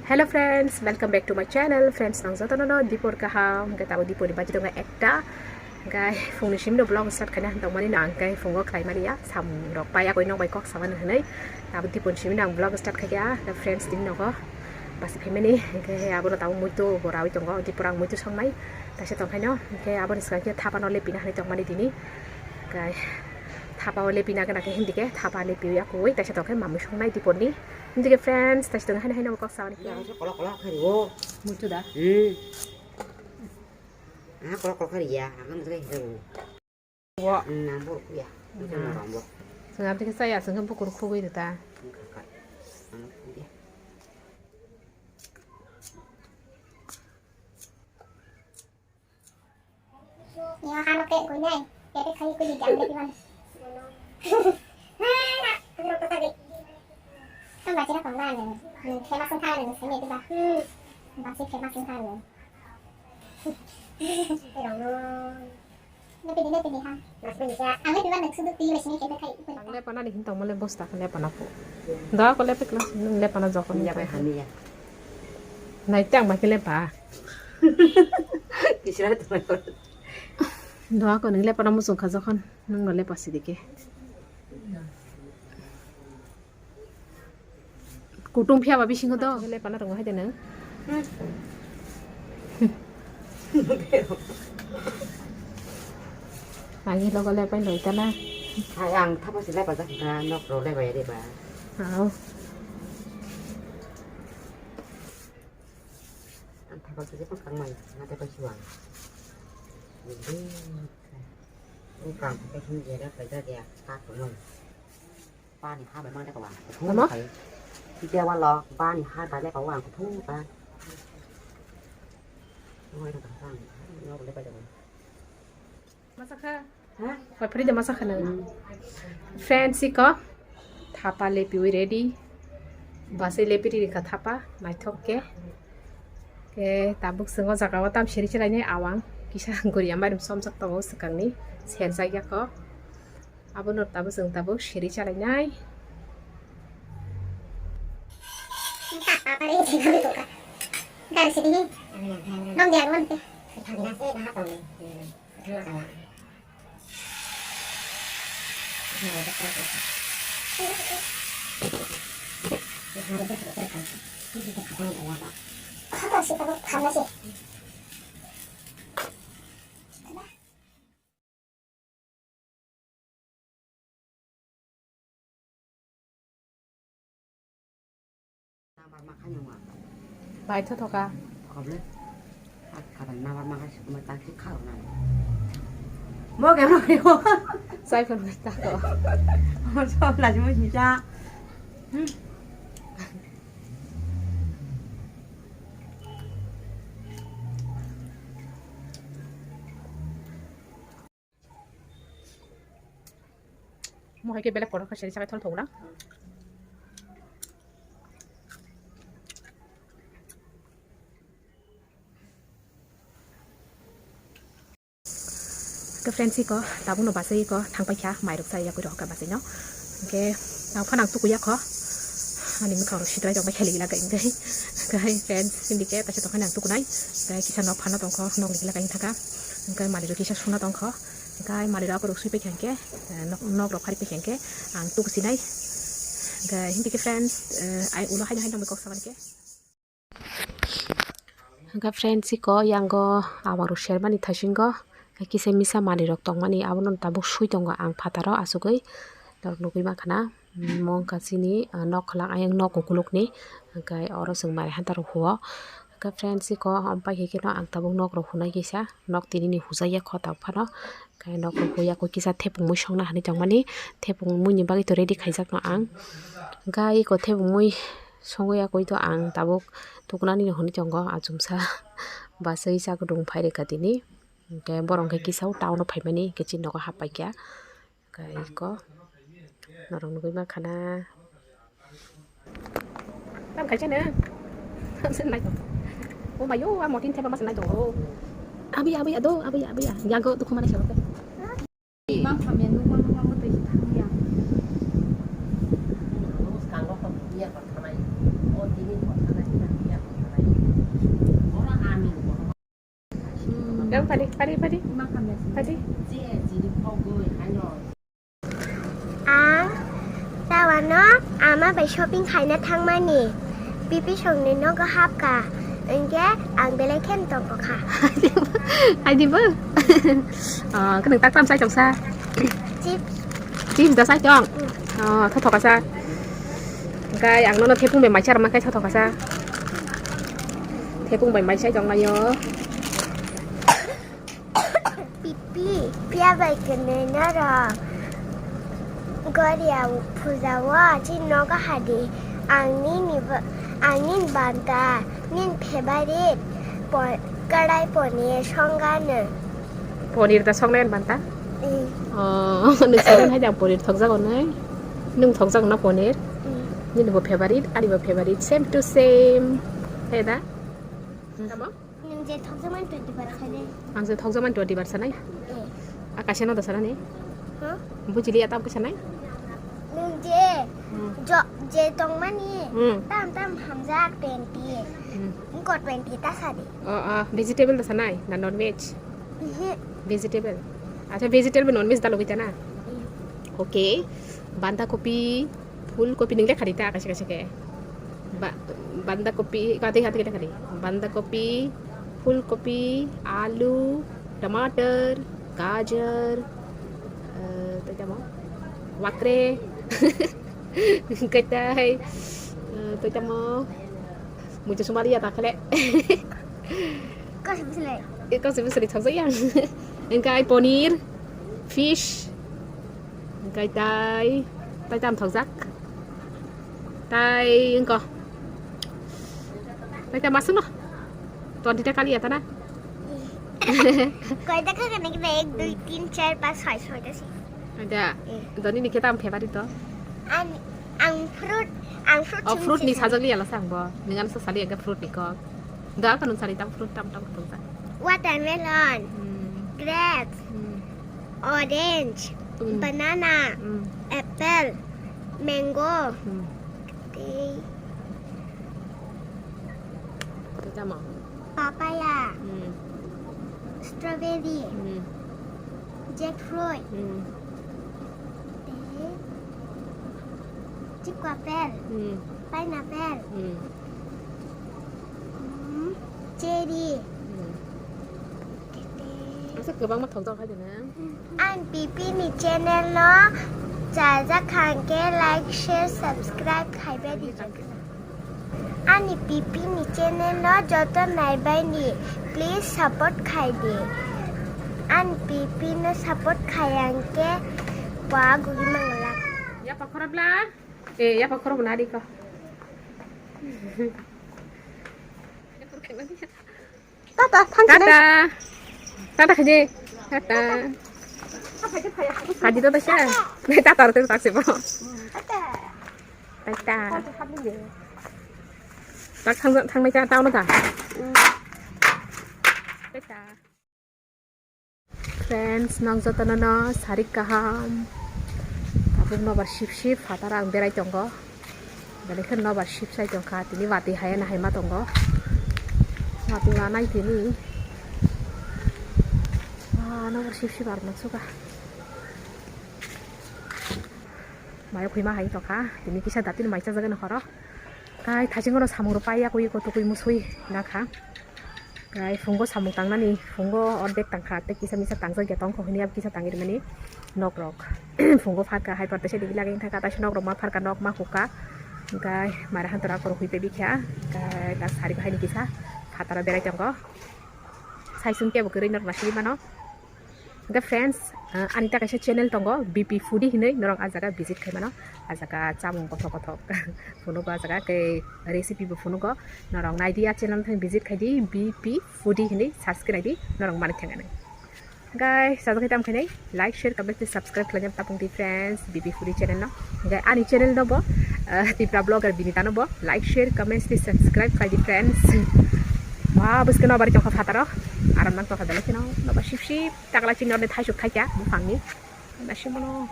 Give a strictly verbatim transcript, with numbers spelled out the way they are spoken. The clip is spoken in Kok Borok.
Hello friends, welcome back to my channel. Friends, nang jotono no dipor kaham, hwnkhe tabuk dipor ni baji tongo ekta. Hwnkhe phungni simi no vlog start khaina tongmani no ang khe phungo khlai mani ya, samung rok pai yakui nok bai kok samani hwnwi. Tabuk dipor ni simi no ang vlog start khaikha. Hwnkhe friends, tini nogo basi phaimani, hwnkhe abono tabuk muitu bo raui tongo, dipor ang muitu songnai. Taisa tongkhaino, hwnkhe aboni swkang khe thapa no lepina hwnwi tongmani tini. Hwnkhe thapa o lepina gana khe hindi khe thapa lepiwi yakui taisa tongkhe mamui songnai dipor ni. Hindi khe friends, taisa tongkhe haino haino kok samani. Ya, kolok kolok khe rio. Muitu da? Hmm. Ah, kolok kolok khe ria. Ang muitu khe rio. Wo. Hmm, nang bo ya. Muitu na rombo. Sengam tike saya, sengam bukur khugui da. Ang khakha. Ang khugui. Yo, hano ke kuinai. Ke ke khai kui jam de kiwan. Tong bachi na kong ba ne. Ni khema sung tha ne sene diba. Bachi khema sung tha ne. Rong no. Ne pidi ne pidi ha. Mas pidi ja. Ang ne diba ne sudu ti le sini ke khai. Ang le pana ni hin tong mo le bosta le pana po. Da ko le pik la le pana jokon. Ya bai hami ya. Nai tang ma ke le pa. Kisira to. Doa ko nung lepana muchung kha jokhon nung no lepa sidi khe. Kutung phiya ba bisingo do. Lepana tongo hai de nung. Agi logo lepai loi tana. Hai ang thapa si lepa jak kha nok ro lepa ya de ba. Au. Ang thapa khe jepang kangmani, nate pai suang. Ini kang pakai sini dia dah kerja dia, tak pun. Pani ha memang dia kawan. Tama? Dia wala pani ha balik kawan kutu kan. Oh, itu kan. Ini boleh pada. Masakha. Hah? Oi, free de masakha na. Hmm. Friends, iko thapa lepiwi ready. Basai lepi rikha thapa, naithok khe. Khe tabuk chwng o jaga o tam siri chalainai awang. Kisa guriya mairum somjak tongo swkangni. Serjak ya kho. Abono tabuk chwng tabuk siri chalainai. Gari sidi ni. Nong dia ron te. Bai tho thoka. Thoka ble. Ak kha bai nabar ma khai sukuma tak si khao na. Mo ke mo ke mo. Sai phone ta ko. Mo so la mo si cha. Hmm. Mo hai khe belai kotor kha seri sakai thol thok na. Ke friends, iko tabuk no basai iko thang pai kha, mai rok chaya koi rok ka basai no. Ke tang phana ang tukuya kho. Ani mukha ro sitrai tong bai khali gila kai kai. Kai friends, hindi ke ta se tong khana ang tukunai. Kai kisa nok phana tong kho, nok ni gila kai thaka. Kai mali ro kisa suna tong kho. Hwnkhe mali rok rok sui paikha hwnkhe, eh, nok, nok rok phari paikha hwnkhe ang tuk sinai. Hwnkhe hindi khe friends, eh, ai ulo haino haino kok samani khe. Hwnkhe friends, iko yango awaru sermani thasingo kisa misa mali rok tongmani abono tabuk sui tongo ang phataro achugwi norok nugwi mankha na. Mo wngkha chini, ah, nok khwlak ayang nok ukulukni, hwnkhe oro chwng mari hantaro huo. Hwnkhe friends, iko, um, paikhe kheno ang tabuk nok rok hunai kisa, nok tinini hujakya kho tabuk phano. Hwnkhe nok rok huya kho kisa thepung mui songna hinwi tongmani, thepung muini bagwi to ready khaijakno ang. Hwnkhe iko thepung mui songwi yakwi to ang tabuk tukunani hinwi tongo achomsa. Bachwi cha kwdwng phai rwkha tini. Hwnkhe borok hwnkhe kisa o town o phaimani, hwnkhe chini nogo happaikha. Kai ko norok nugwi mankha na. Tam kaisa no. Tam se nai tong. O mayo, a motin theba mas nai tong. O. Abi, abi, ado, abi, abi, yago dukhu mane sabo. Mang khamya nuk mang nuk mang tei thangya. Kango ko biya ko thanai. O tini ko thanai. Pari, pari, pari. Pari. Ang tawano ama bai shopping khaina thangmani. Pipi songni nogo hapka. Hwnkhe ang belai kheno tongkha. Hai di bo. Ah, kwnwi tak tam sai tongsa. Chips. Chips da sai tong. Mm. Ah, thothoka sa. Hwnkhe ang nono thepung bai mai charma khai thothoka sa. Thepung bai mai sai tong laio. Pipi, piya bai kene naro. Goria puja o, chini nogo hadi. Ang nini ba-, ang nini banta, nini favorite po-, kadai ponir songano. Ponir da songnai banta? Eh. Oh, nung songnai hai da ponir thokjago nai. Nung thokjago na ponir? Eh. Nini bo favorite, ani bo favorite, same to same. Hai da? Tamo? Nung je thokjakmani twenty bar sanai. Ang je thokjakmani twenty bar sanai? Eh. Akaisa no da sanani? Huh? Bujili ya tam khe sanai? Nung je, hmm, jo-, je tongmani, hmm, tam tam hamjak twenty. Hmm. Engko twenty ta sadi. Oh, ah, vegetable da sanai, na non veg? Mhm. Vegetable. Acha, vegetable non veg da logoi ta na? Hmm. Okay. Banda kopi, Phul kopi nung lekha di ta kaisa kaisa khe. Ba-, banda kopi, kati kati lekha di. Banda kopi, phul kopi, alu, tomato, gajar, eh, tei tamo? Wakre. Kaitai, eh, tei tamo? Muitu sumali ya ta khale. Kasi bisle. Eh, kasi bisle thokjak yang. Engkai ponir, fish. Hwnkhe tai, tai tam thokjak. Tai wngkha. Tai tam aswkno. Twenty ta kali ya ta na? Koita kha kene kene ek, dui, tin, char, panch, choi, choi ta si. Ada. Eh. Doni ni khe tam favorite to? Ang, ang fruit, ang fruit. Oh, fruit ni sajak liya la sang bo. Nang ano sa sali aga fruit ni kok. Da ka nung sali tam fruit tam tam thokjak. Watermelon. Hmm. Grapes. Hmm. Orange, mm, banana, mm, apple, mango, mm, tei tamo? Papaya, mm, strawberry, mm, jackfruit, mm, tei chiku apple, mm, pineapple, mm, mm, cherry. Mm. Asa kwbangma thokjak hai de nang. Ang Pipi ni channel no chajak kha hwnkhe like, share, subscribe khai bai di. Ani Pipi ni channel no joto nai bai ni, please support khai di. Ani Pipi no support khai hwnkhe ba gugi mangla. Ya pakhora bla? Eh, ya pakhora bla di ko. Tata, thang sini. Tata. Tata khaji. Tata. Khaji to tasa. Nai tata ro tak se bo. Tata. Tata. Tak thang, thang nai ta, ta no ta. Tata. Friends, nang jotono no sarik kaham. Tabuk nobar sip sip phatar ang berai tongo. Belai khe nobar sip sai tongkha. Tini watwi haya na haima tongo. Watwi manai tini. Ah, nobar sip sip arok nang suka. Mayo khwima hai tongkha. Tini kisa datino mai chajagani horo. Kai thaisingo no samung rok paiya kwi ko tukui musui nakha. Kai phungo samung tangnani, phungo ordek tangkha, tei kisa misa tangjak ya tongkho hwnwi abo kisa tangwi rwmani nok rok. Phungo pharkha hai portesa digi lagwi thangkha, taisa nok rok ma pharkha, nok ma hukha. Kai mara hantora korok hui pebi kha. Kai ta sari bahai ni kisa phataro berai tongo. Saisung kebo kwrwi nok nasi mano. Hwnkhe friends, ah, ani ta kaisa channel tongo, B P Foodie hinwi, norok ah jaga visit khai mano, ah jaga chamung kothok kothok phunugo, ah jaga tei recipe bo phunugo, norok naidi ah channel thang visit khai di, B P Foodie hinwi search khe nai di, norok mani thang nai. Hwnkhe sajagwi tam khainai, like, share, comment tei subscribe khlaina tapung di friends, B P Foodie channel no. Hwnkhe ani channel no bo, ah, Tipra Blogger Binita no bo like, share, comment tei subscribe khlai di friends. Ba bwskano bari tongkha phataro, aram nang tongkha belai kheno, nobar sip sip. Takla chini orni thaisuk thaikha buphangni. Nasi mano.